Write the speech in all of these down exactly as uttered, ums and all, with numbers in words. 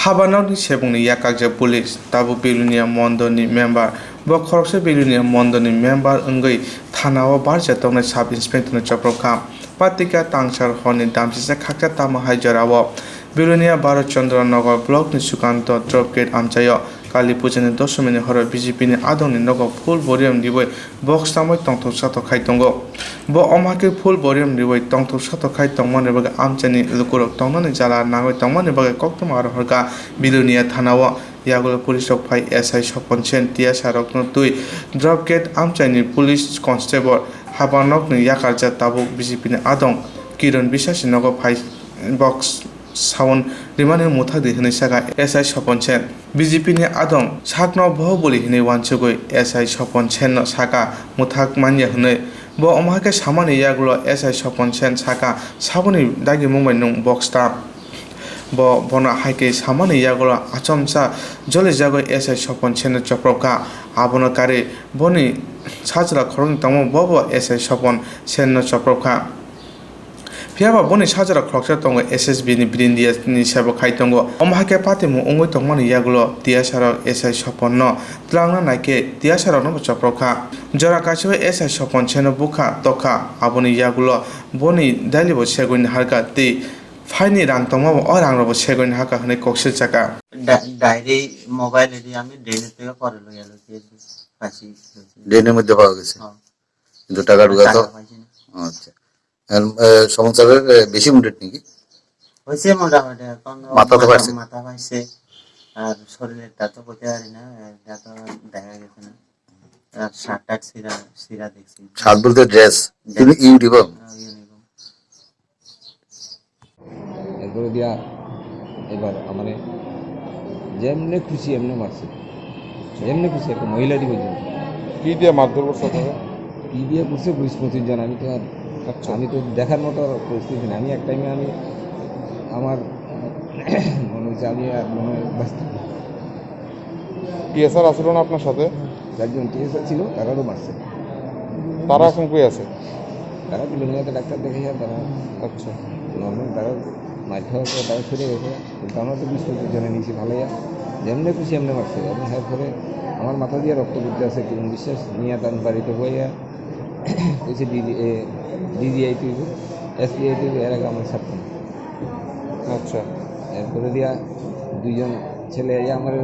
Habanokni sebungni yakakjak police, tabuk Bilonia Mondolni member. Bo khoroksa Bilonia Mondolni member wngwi thanao barjak tongnai sub inspectorno chopropkha. Patika tangsar horni damchisa khaksa tamo hai jorao Bilonia Bharat Chandra Nagar blockni Sukanto drop gate amchaio Kali Pujani dosomini horo B J P ni adongni nogo full borium riwi box tamwi tongthok satok khai tongo. Bo omo hai khe full borium riwi tongthok satok khai tongmani bagwi amchaini lukurok tongnani jala nangwi tongmani bagwi koktwma aro horka Bilonia thanao. Yagulo police rok phai S I Sopon Sen tiyasarokno twi drop gate amchaini police constable habanokni yakarjak tabuk B J P ni adong Kiron Bisasi nogo phai box sound rimani muthak di hwnwi saka S I Sopon Sen. B J P ni adong sakno Bahubali hwnwi uansugwi S I Sopon Senno saka muthak manya hwnwi. Bo omo hai khe samani yagulo S I Sopon Sen saka, saboni dagimung bai nwng box ta. Bo bono hai khe samani yagulo achomsa jolijagwi S I Sopon Senno chopropkha. Abono karwi boni sajla khoroknwi tongma bobo S I Sopon Senno chopropkha. Phiya ba boni sajla khoroksa tongo S S B ni Birindia ni sebo khai tongo. Omo hai khe patimung wngwi tongmani yagulo tiyasarok S I Sopon no twlangna nai khe tiyasarokno bo chopropkha. Jora kaisa o S I Sopon Senno bukha tokha, aboni yagulo boni dailibo segwini harkha tei phaini rang tongmabo o rangrokbo segwini hakha hwnwi kok silchakha. ডা-, diary mobile এদি আমি ড্রেনের থেকে পরে লই আলো যে পাইছি। ড্রেনের মধ্যে পাওয়া গেছে? হ্যাঁ। কিন্তু টাকা টুকা তো? টাকা পাইছি না। আচ্ছা। এখন, এ, সমস্যাটা, এ, বেশি উন্ডেট নাকি? হয়েছে মোটামুটি, এখন ও মাথা তো মাথা, ফাটছে? মাথা ফাটছে, আর শরীরেরটা তো বলতে পারি না, এটা তো দেখা গেছে না। আর শার্ট টার্ট ছিঁড়া, ছিঁড়া দেখছি। শার্ট বলতে ড্রেস? ড্রেস। ইউনি-, ইউনিফর্ম? হ্যাঁ, ইউনিফর্ম। এরপরে দিয়া এবার আমারে যেমনে খুশি এমনে মারছে, যেমনে খুশি একটা মহিলাটি পর্যন্ত। কি দিয়ে মারধর করছে আপনারা? কি দিয়ে করছে বুঝ পঁচিশ জন, আমি তো আর, আচ্ছা। আমি তো দেখার মতো আর পরিস্থিতি নেই। আমি এক টাইমে আমি আমার মনে হচ্ছে আমি আর মনে হয় বাঁচতে পারবো না। টিএসআর আসলো না আপনার সাথে? চারজন টিএসআর ছিল, তারারও মারছে। তারা এখন কই আছে? তারা বিলুনিয়াতে ডাক্তার দেখাইয়া তারা আচ্ছা। নর্মাল তারা মার খাওয়ার পর তারা সরে গেছে। কিন্তু আমরা তো বিশ পঁচিশ জনে নিয়েছি ভালাইয়া, যেমনে খুশি এমনে মারছে। এবং এরপরে আমার মাথা দিয়ে রক্ত পড়তে আছে, কিরণ বিশ্বাস নিয়ে তার বাড়িতে হইয়া কইছে ডিজি, এ, ডিজিআই তুইব, এসপিআই তুইব, এর আগে আমার ছাড়তো না। আচ্ছা। এরপরে দিয়া দুইজন ছেলে আইয়া আমার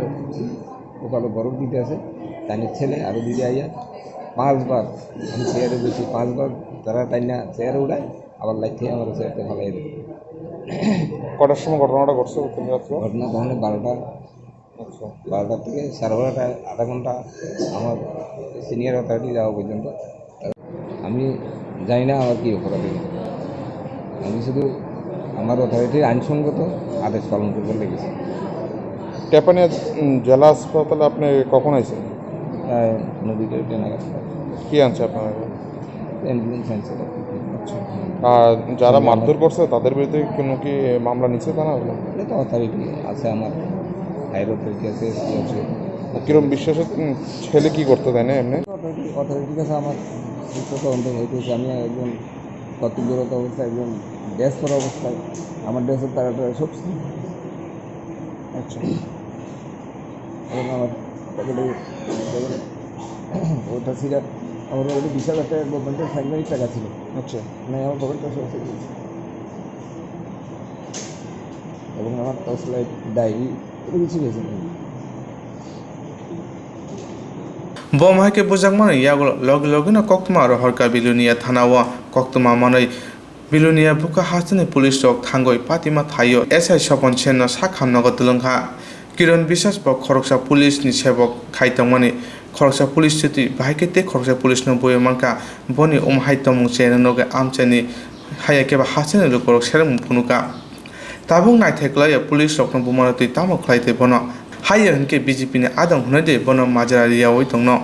কপালে বরফ দিতে আছে, তাইনের ছেলে আরো দুইটা আইয়া পাঁচবার আমি চেয়ারে বসি, পাঁচবার তারা তাই না চেয়ারে উঠায়, আবার লাইট থেকে আমার চেয়ারটা ফালাই দেয়। কটার সময় ঘটনাটা ঘটছে গতকাল রাত্রে? ঘটনা তখন বারোটা, আচ্ছা। বারোটা থেকে সাড়ে বারোটা, আধা ঘন্টা আমার সিনিয়র অথরিটি যাওয়া পর্যন্ত। আমি জানি না আমার কি অপরাধ হয়েছে। আমি শুধু আমার অথরিটির আইনসঙ্গত আদেশ পালন করবার লেগেছি। টেপানিয়া, উম, জেলা হাসপাতালে আপনি কখন আইছেন? প্রায় নদীতে ট্রেন গেছে। কি আনছে আপনার? অ্যাম্বুলেন্স আনছে। আচ্ছা। আর যারা মারধর করছে তাদের বিরুদ্ধে কোনো কি মামলা নিচ্ছে থানা? এটা তো অথরিটি আছে আমার, হায়ার অথরিটি আছে, এসপি আছে। কিরণ বিশ্বাসের, উম, ছেলে কি করতো তাই না এমনি? অথরিটি, অথরিটির কাছে আমার তদন্ত হইতেছে। আমি একজন কর্তব্যরত অবস্থায়, একজন ড্রেস পরা অবস্থায় আমার ড্রেসের তারা টারা সব ছিল। আচ্ছা। এবং আমার পকেটে, পকেটে ওটা ছিল, আমার পকেটে বিশ হাজার টাকা গভর্নমেন্টের ফাইনাল টাকা ছিল। আচ্ছা। মানে আমার পকেটটা সব ছিল। এবং আমার টর্চ লাইট, ডায়েরি, এগুলো ছিল এখানে। Bo omo hai khe bujakmani yagulo logi logino koktwma rohorkha Bilonia thanao. Koktwma manwi Bilonia bukha hasteni police rok thangwi patima thaio S I Sopon Senno sak hamnago twlwngkha. Kiron Biswas bo khoroksa police ni sebok khai tongmani, khoroksa police chuti bahai khe tei khoroksa police no buio mankha. Boni omo hai tongmung chengna nogwi amchaini haya khe ba hasteni lukurok seremung phunukha. Tabuk naithai kwlaiya police rokno bumano twi tamo khlai tei bono haiya hinkhe B J P ni adong hwnwi de bono majra riyaui tongno.